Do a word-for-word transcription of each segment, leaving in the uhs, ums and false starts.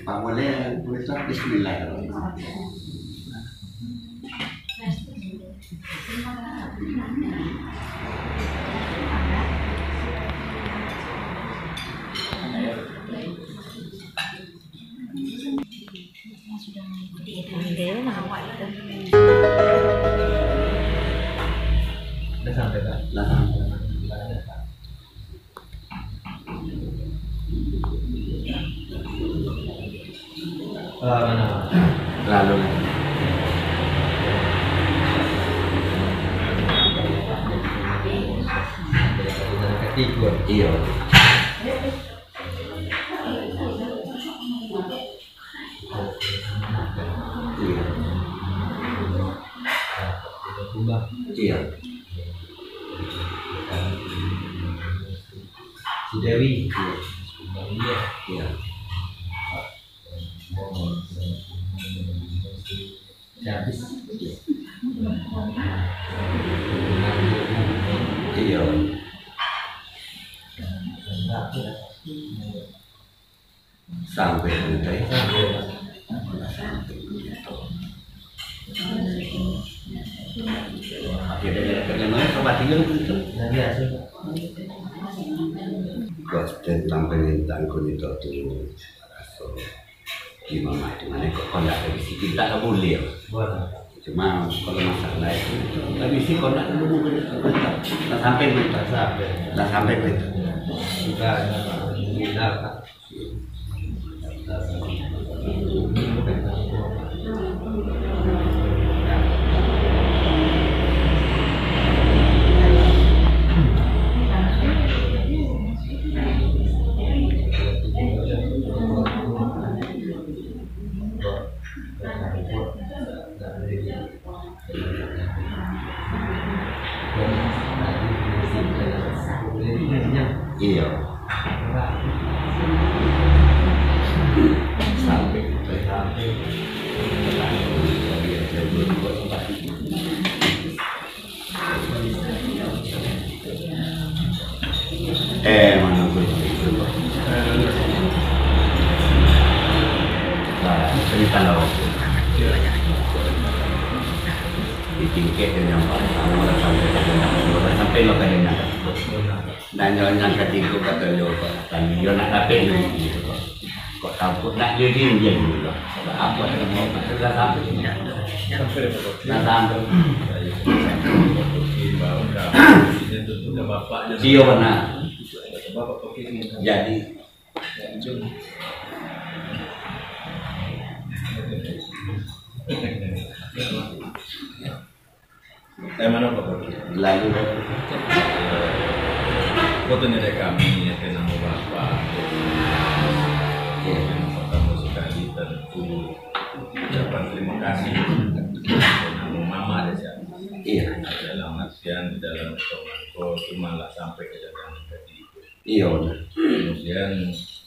Awalnya, bismillahirrahmanirrahim. Udah sampai, Pak? Udah sampai. Ah, mana? Lalu. Iyo. Iyo. Iyo. Si Dewi. Iyo. Iyo. Iyo. Sampai tu tadi. Kau tentang permintaan kunito tu, raso di mamak tu, mano kok kau ndak habisi, kita lah boleh. Cuma kalau masalah itu, habisi kau ndak dulu, lah sampai tu. Lah sampai tu. Sudah, sudah, Pak. Iyo. Sampai, sampai. Eh, mano tu? Nah, cerita lah. Di tingkek dia nampak, orang sampai ke dalam, orang sampai lo ke dalam. Nanyo nan katigo kato yo, Pak, tadi yo nak dapek ni. Kok takut nak jadi dia dulu lah. Apa yang mau kata dah sampai. Dah sampai. Iyo, nah. Jadi, Eh, mano, Pak? Lalu, foto ni dari kami, ya, ke nama Bapak. Oke. Yang pertama sekali tentu ucapan terima kasih. Nama Mama ada siapa? Iya. Dalam artian, di dalam pertemuan ko, cuma lah sampai ke dalam tadi. Iyo, nah. Kemudian,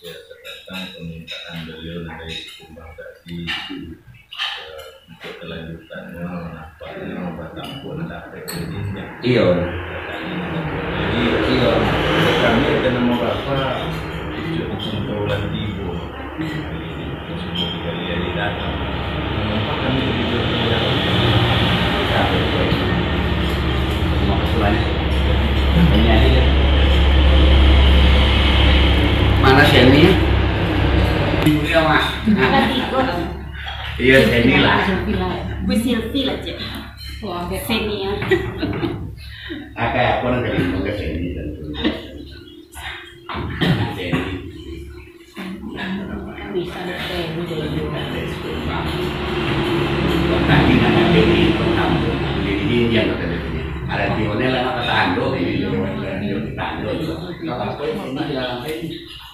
ya, tentang permintaan beliau dari Sikumbang tadi, eh, untuk kelanjutannya, nampaknya batang pun tak ada kreditnya. Iyo, nah. Jadi, iyo, nah. Kami ada nama Bapak, Cucuk Cinta Ulang Tigo. Sudah tiga hari datang. Nampak kami di video yang Terima kasih banyak. Ini aja deh. Mana Seni? Ini dia, Mak. Iya, Seni lah. Gue selfie lah, Cek. Seni ya. Agak apa nanti ke Seni tentu. Seni.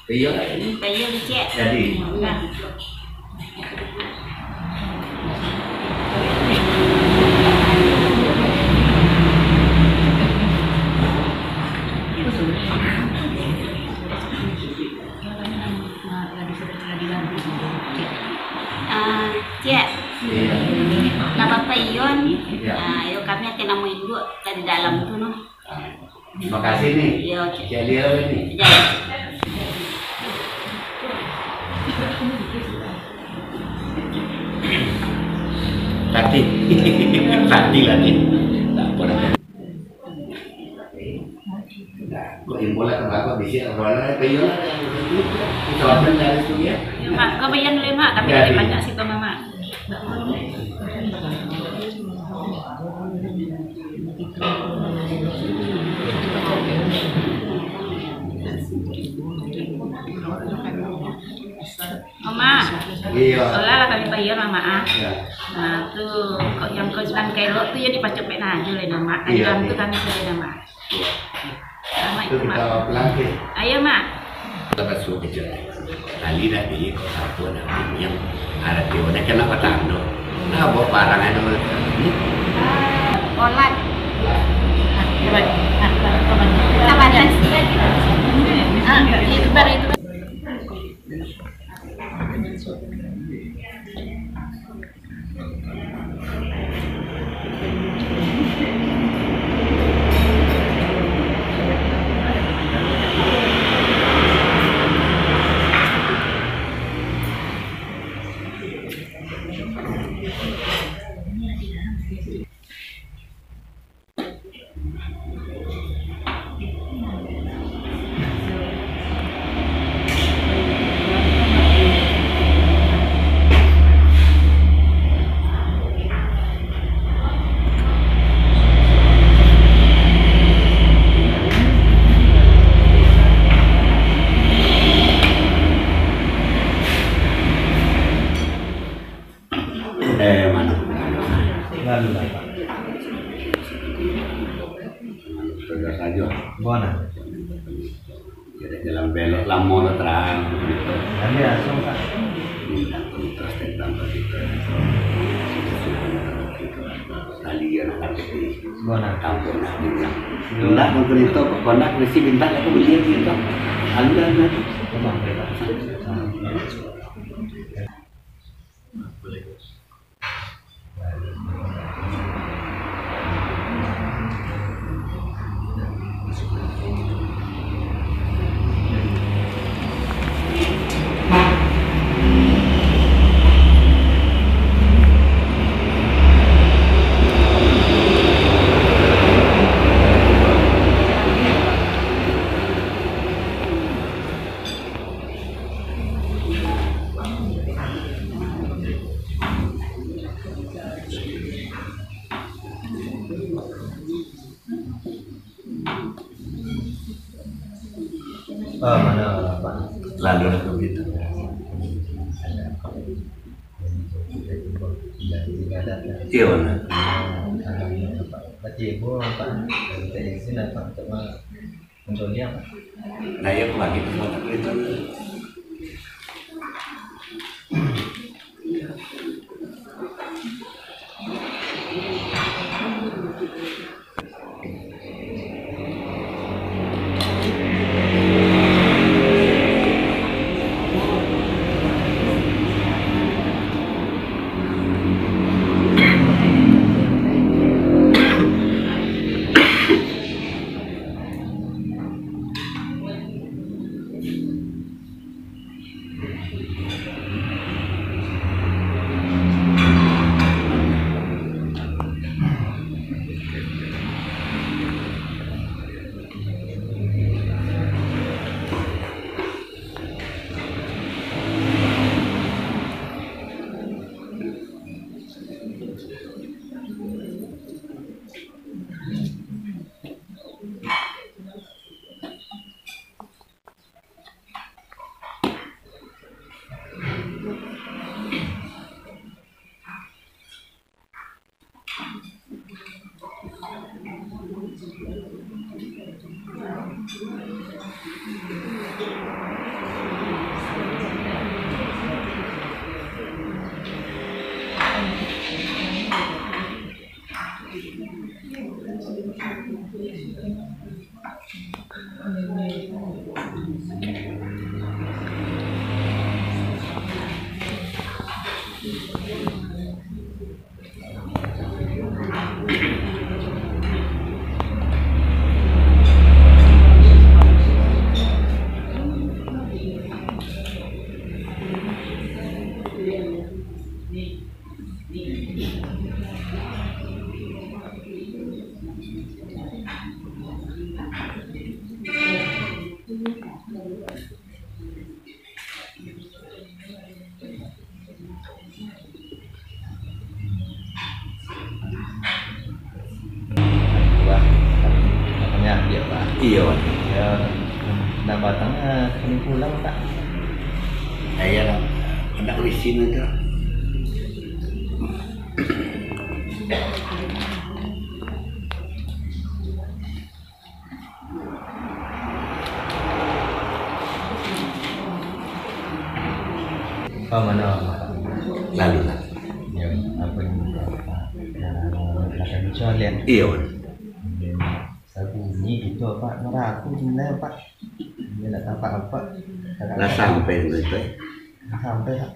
Iyo, iyo, Cik. Jadi, Ah, Cik. Iyo. Lah Bapak Ion. Iyo. Ah, yo kami akan namo induak tadi dalam tu, no. Ah, terima kasih ni. Iyo, Cik. Cik Alia ni. Iyo. Tati. Tati lah ni. Tak apa dah. Nah, kok info lah ke belakang, bisi lah, kawan lah, kayo lah. Kawan dari situ ya. Ya, Mak. Kau bayar dulu, Mak. Kami Jadi. Banyak situ, Mak. Mama, Iya. Soalnya lah kami bayar, Mama, ah. Ya. Nah, tu, kok yang kau bilang kelok tu, ya dipacopek nah aja lah, Mama. Iya, Ayam tu iya. Kami saja, Mama. Iya. Selamat Itu itu, Mak. Kita pulang ke. Ayo, Mak. Kita masuk ke jalan. Kali dah di kota pun, yang ada tiada kena patah tu. Nah, bawa barang aja dulu. Online. Sabar, sabar. Ah, itu baru, itu baru. Eh, mano? Lalu lah, Pak. Tegas sajo. Bona. Jadi jalan belok lamo lo terang. Kami langsung, Pak. Minta kontras tentang kita. Tali yang nak kaki. Bona. Kampung nak bilang. Yo. Ndak mungkin itu, kok nak mesti minta aku beli gitu. Anda, anda. Bona, Pak. Ah, mana, Pak? Lalu dah tu gitu. Iya, benar. Berarti ibu, Pak, minta izin lah, Pak, untuk ma-, untuk dia, Pak. Nah, iya, Pak, gitu, Pak, itu. Iyo, Wan. Yo, nak batang, eh, kini pulang, Pak. Iyo, dah. Hendak berisi nanti lah. Oh, mano, Pak? Lalu lah. Yo, apo nan, Pak? Nan, nan, nan, nan, Iyo, Wan. Sabunyi gitu, Pak. Maraku jumlahnyo, Pak. Inyo ndak tampak apo. Lah sampai tu, eh? Lah sampai, Pak.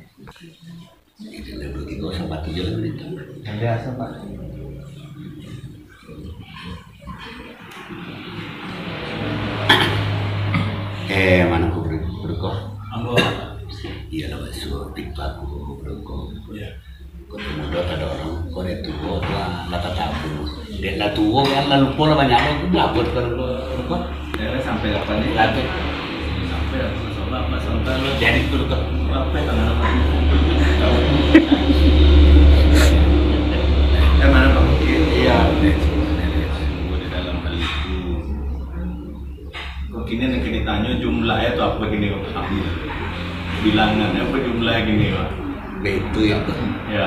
Itu lah dua tiga sampai tujuh lah, Wan. Lah biaso, Pak. Eh, mano ko, Bro? Bro ko? Ambo. Iyo lah, basuo pipa ko, Bro ko. Iyo. Kok tu mudo tak ada orang, kok dia tuo tu, ah, lah tatabu. Dia lah tuo kan, lah lupo lah banyak lo, aku belabut kalau lupo, lupo. Dia lah sampai kapan ni? Lanjut. Sampai lah, Masya Allah, Pak Sultan lah. Jadi tu, Pak. Apa yang tangan apa? Eh, mana Pak Mukir? Iya. Di dalam hal itu. Kok kini nak kini tanyo jumlahnyo tu apa kini, Pak? Bilangannyo apa jumlah kini, Pak? Itu ya, Pak. Ya.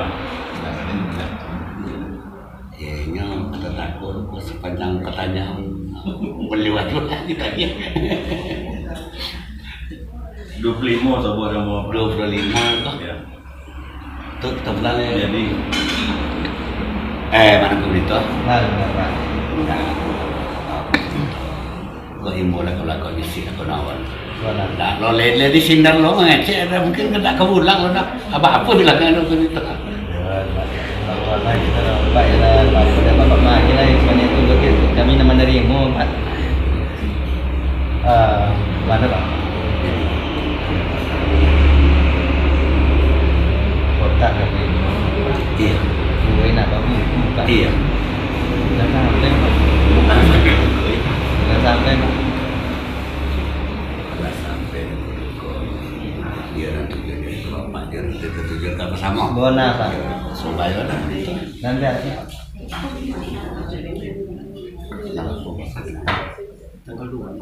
Ya, inyo ada takut, kok sepanjang pertanyaan beliau tu lagi tadi. Dua puluh lima sabuah nama, Pak. Dua puluh lima, Pak. Ya. Tu kita pulang, ya. Jadi, eh, mana tu berita? Nah, benar, Pak. Nah. Kok imbau lah, kalau kau bisi lah, kau nawan. Benar. Dah, lo le-, le di sindar lo mangecek, ada mungkin kena kau ulang lo nak. Apa-apa bilang kan lo berita. Ya, Pak. Apa-apa kita lah, Pak, ya lah, Pak, udah Bapak mah aja lah, yang sebanyak itu, Pak, kami nak menerima, Pak. Ah, mana, Pak? Kotak kan, Pak? Iya. Dua nak bagi, Pak. Iya. Dah sampai, Pak. Dah sampai, Pak. Dah sampai, Pak. Dia nanti jadi Bapak, dia nanti tertuju sama. Bona, Pak. Supaya nanti. Nanti, Pak. Tanggal dua.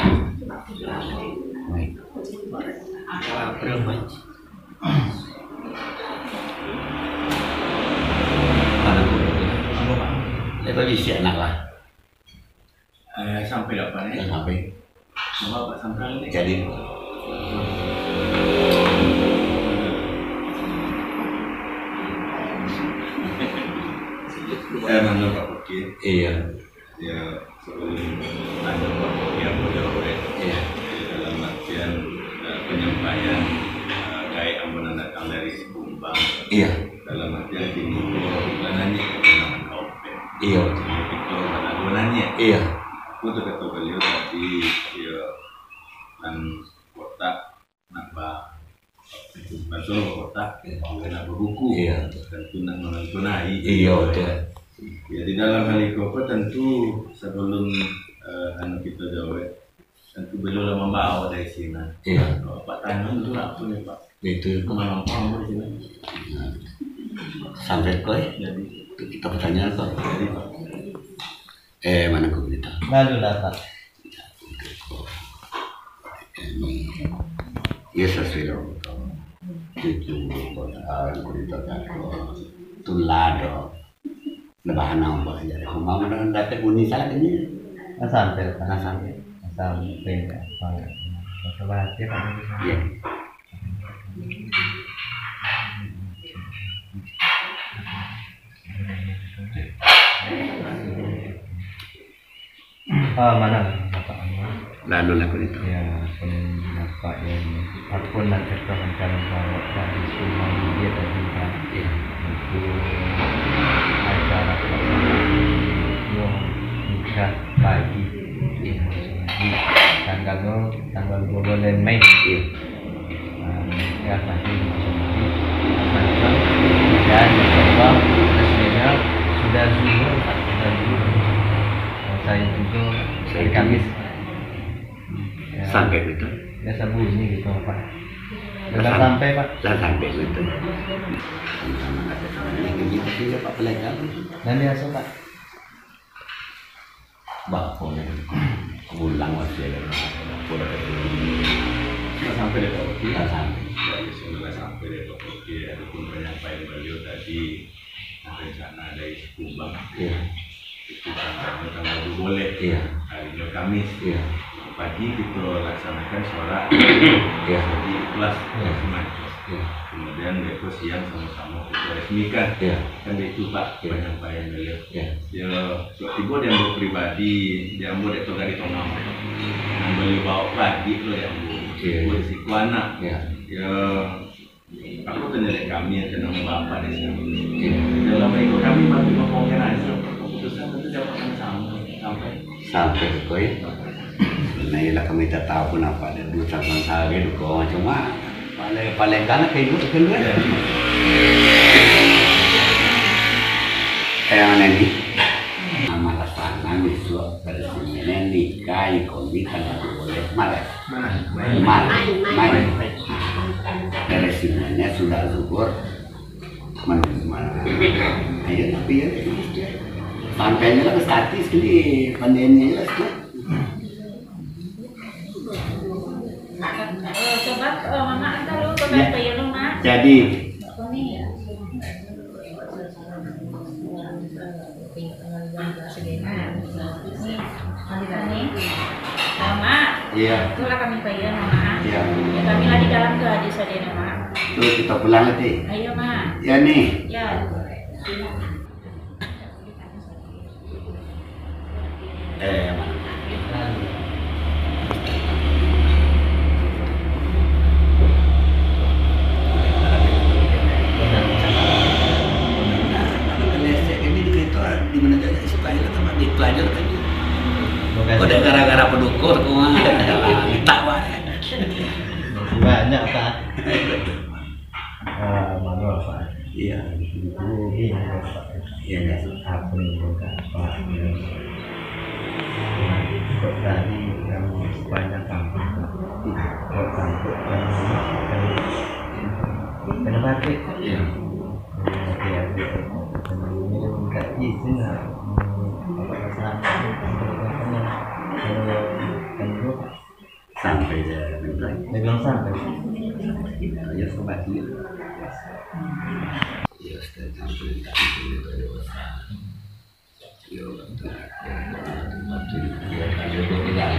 April, Mai. Mana tu? Apa, Pak? Dia tadi isi anak lah. Eh, sampai dapat, eh? Dah sampai. Sama Pak Sangkal ni. Jadi. Eh, mana Pak Bukit? Iya. Ya, sebelum ada Pak Kiai Muda Wet, iya, dalam artian, eh, penyampaian, eh, gaek ambo nan datang dari Sikumbang. Iya. Dalam artian kini ko, bukan hanya kemenangan kabupaten. Iya. Jadi, kita bukan lagu nanya. Iya. Aku tu kata beliau tadi, ya, nan kotak nak ba-, itu, bukan solo kotak, bukan nak babuku. Iya. Tentu nak manonton air. Iya, betul. Ya, di dalam hal itu apa, tentu sebelum, eh, anu kita jawab, tentu beliau lah membawa dari sini. Iya. Kalau Pak tanya itu apa nih, Pak? Itu. Kemana Pak di sini? Nah. Sampai kau, eh? Jadi. Itu kita pertanyaan, Pak. Jadi, Pak. Eh, mana kau berita? Lalu lah, Pak. Ya, sesuai dong. Itu, ah, gurita tako. Tulado. Lebahan nampak aja. Rumah mana dapat bunyi salah ini? Nah, sampai, Pak. Nah, sampai. Sampai, Pak. Sampai hati, Pak. Iya. Ah, mana Bapak anu? Lalu lah kau itu. Ya, pun Bapak yang, aku nak cerita tentang bawa tradisi Maulid tadi, Pak. Ya. Itu acara Bapak yang nikah pagi. Ya. Di tanggal, tanggal dua belas Mei. Ya. Ah, ya, pagi. Dan insyaallah, resminya sudah zuhur, Pak. Sudah zuhur. Saya juga hari Kamis. Ya. Sampai gitu. Biasa bunyi gitu, Pak. Sudah sampai, Pak. Sudah sampai gitu. Ini kita punya Pak Pelegam. Dan biasa, Pak. Bapak Pelegam. Ulang masih ada, apa dah kata. Sudah sampai dari Pak Bupati? Sudah sampai. Ya, ya, sudah sampai dari Pak Bupati. Adapun penyampaian beliau tadi, rencana dari Kubang. Iya. Itu tanggal, tanggal dua belas. Iya. Hari ini Kamis. Iya. Pagi kita laksanakan sorak. Iya. Jadi ikhlas, iya, ikhlas. Iya. Kemudian besok siang sama-sama kita resmikan. Iya. Kan itu, Pak, iya, penyampaian beliau. Iya. Ya, tibo di ambo pribadi, di ambo dek togari tongam. Ambo baliau bawa pradi tu di ambo. Iya. Tibo di siku anak. Iya. Ya, aku tanya dek kami, yang kenal bapak di sini. Iya. Dalam ikut kami, mati mengorganisasi keputusan itu dapat sama sampai. Sampai ke koi. Nah, iyalah kami tak tahu pun apa ada dua sampai sehari tu kau macam mana. Paling, paling kalah kayak dulu, kayak dulu. Kayak mana ni? Nama rasa nangis suap pada sini nikahi kau ni kan boleh marah. Marah. Marah. Marah. Dari semuanya sudah zuhur. Man, man, ayo tapi ya. Sampainya lah ke statis kali, pandainya lah sikit. Eh, coba, eh, Mama antar dulu ke, ya, payah dong, Mak. Jadi. Apa ni? Ini, Mama ni. Mama. Iya. Itulah kami payah, Mama. Iya. Ya, kami lah di dalam tu, adik saudara, Mak. Tu kita pulang nanti. Ayo, Mak. Ya, ni. Ya. Eh, mana? Di mana saja, supaya lah tambah dipelajar tadi. Kok dak gara-gara paduko, kok mah, minta wae. Banyak, Pak. Ah, manual, Pak. Iya. Itu, ini, Pak. Iya, iya. Apa yang Bapak, Pak? Nah, kok tadi yang banyak sampah, Pak? Kok sampai yang kena batik? Iya. Oke, oke. Minta izin lah. Hmm, apa, apa, apa, apa, kalau, kalau Sampai je, minta. Dia bilang sampai. Ya, ya, sampai dia. Ya, sudah sampai, tak sampai, itu ada dosa. Ya, betul. Ya, betul. Ya, kalau dia bilang,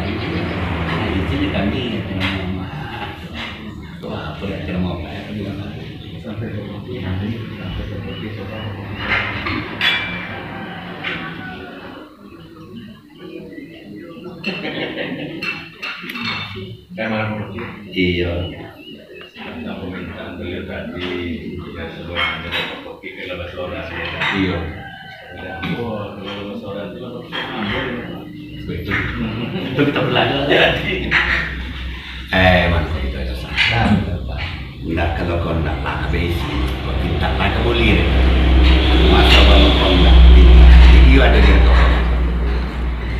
di sini kami, ya, kena mohon maaf. Wah, apa yang kena mohon maaf? Sampai ke kopi, nanti sampai ke kopi, coba. Iyo. Karena permintaan beliau tadi, ya, sebelum ada kopi, kalau bahasa orang, ya. Iyo. Ada apa, kalau bahasa orang itu, apa, apa, ya. Betul. Itu kita belajar. Jadi. Eh, mano kito itu salah. Ndak, kalau kau ndak lah, habis. Kau pinta lah, kau boleh. Masa kalau kau ndak pinta, iyo ado di kau.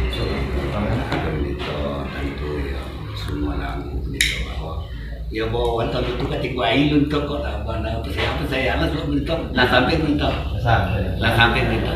So, ado minta, tantu yo, semua lah, minta bahawa, yo, bawa tantu tu katik gua ilun tu, kau tak apa, ndak apa, saya apa, saya alas, kau minta, lah sampai minta. Sampai. Lah sampai minta.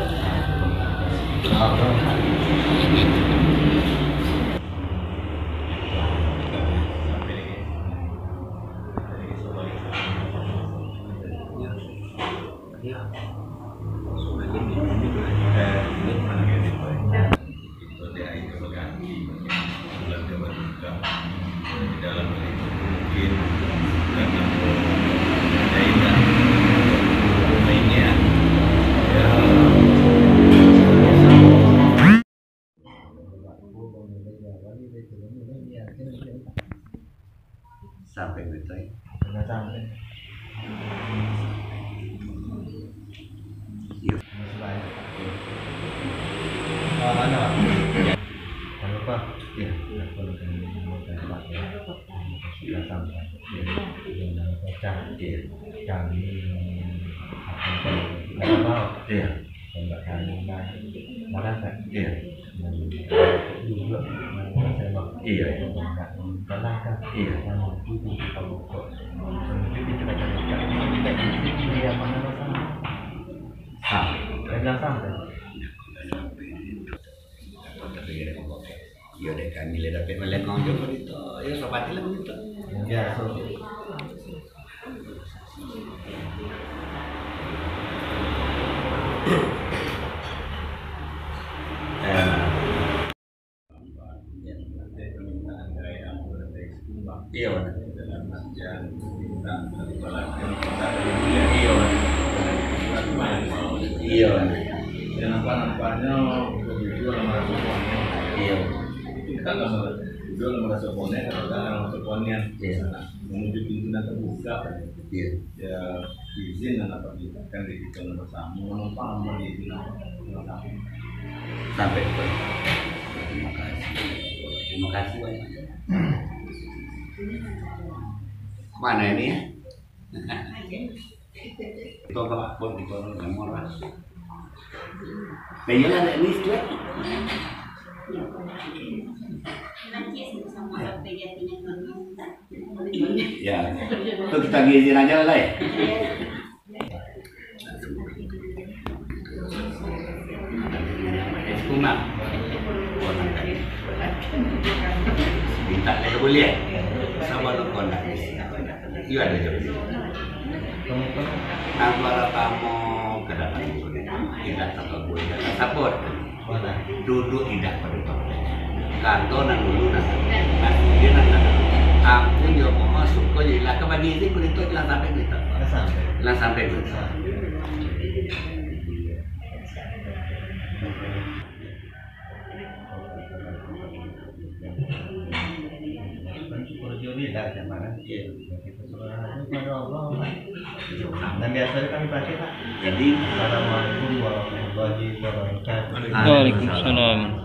Sampai betul. Sampai. Iya. Masih banyak. Ah, mana, Pak? Jangan lupa. Iya. Iya. Iya. Iya. Iya. Iya. Iya. Sampai. Sampai. Iya, dek. Bila dapek malengong jo kito, yo, sapati lah kito. Ya, so. Eh. Iyo, Wan. Iyo, Wan. Iyo, Wan. Iyo. Iyo. Menuju pintu nan terbuka. Iya. Ya, izin nan dapat diucapkan di kita nan bersama, menumpang di izin nan bersama. Sampai, Pak. Terima kasih. Terima kasih banyak. Mana ini, ya? Itu apa, Pak? Itu orang yang murah. Nah, iyalah, ada ini, itu, ya. Ya, tu kita izin aja lah, ya. Minta dia boleh. Sama lo kau nak. Iyo, ada je. Nan paratamu, kadang-kadang indak takabua, indak tasabut. Duduak indak pado tampek. Kato nan dulu nan, nan dia nan, nan ampun jo mohon, syukur jo ikhlas. Ka bagi izin kurito, ikhlas sampai kurito. Ikhlas sampai. Ikhlas sampai kurito. Syukur jo ikhlas, ya, Pak. Iya. Nan biasa kami pakai, Pak. Jadi, assalamualaikum warahmatullahi wabarakatuh. Waalaikumsalam.